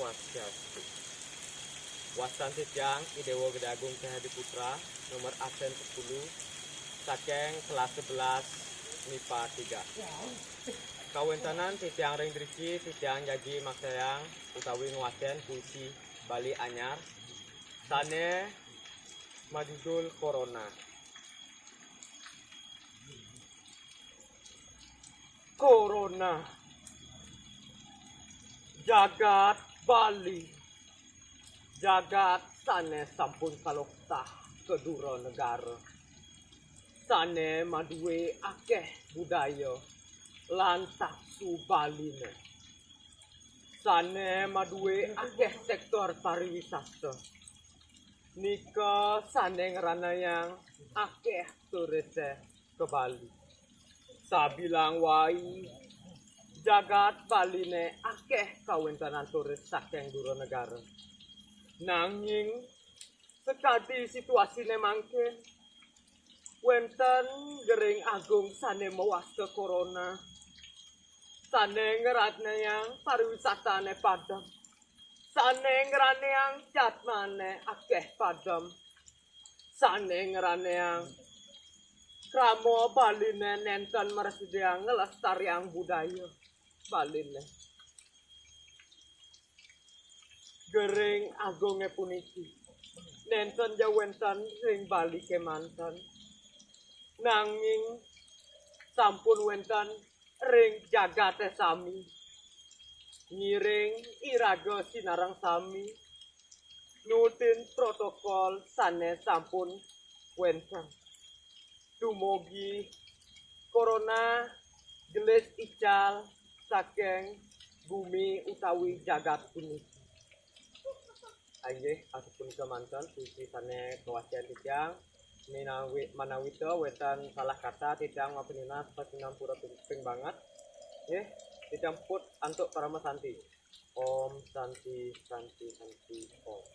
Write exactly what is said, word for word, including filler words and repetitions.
Swastiastu. Wastan titiang I Dewa Gede Agung Cahya Diputra, nomor absen sepuluh, saking kelas sebelas MIPA tiga. Kawéntenan titiang ring driki, titiang jagi maksayang utawi ngwacén puisi Bali Anyar sané majudul Corona. Corona. Jagat Bali. Jagat sané sampun kaloktah ka dura negara. Sané madué akéh budaya lan taksu Baliné. Sané madué akéh séktor pariwisata. Nika sané ngranayang akéh turisé ka Bali. Sabilang wai, jagat Baliné akéh kawéntenan turis saking dura negara. Nanging sakadi situasiné mangkin, wénten gering agung sané mawasta corona, sané ngranayang pariwisatané padem, sané ngranayang jadmané akéh padem, sané ngranayang krama Baliné nénten mrasidayang nglestariang budaya Baliné. Gering agungé puniki nénten ja wénten ring Bali kémanten, nanging sampun wénten ring jagaté sami. Ngiring iraga sinareng sami nutin protokol sané sampun wénten. Dumugi corona gelis ical saking bumi utawi jagat puniki. Inggih, asapunika manten puisi sané kawacén titiang. Minawi, manawita wénten salah kata, titiang mapanunas pasinampura ping, ping banget. Nggih, titiang puput antuk parama santi. Om Santi, Santi, Santi, Om.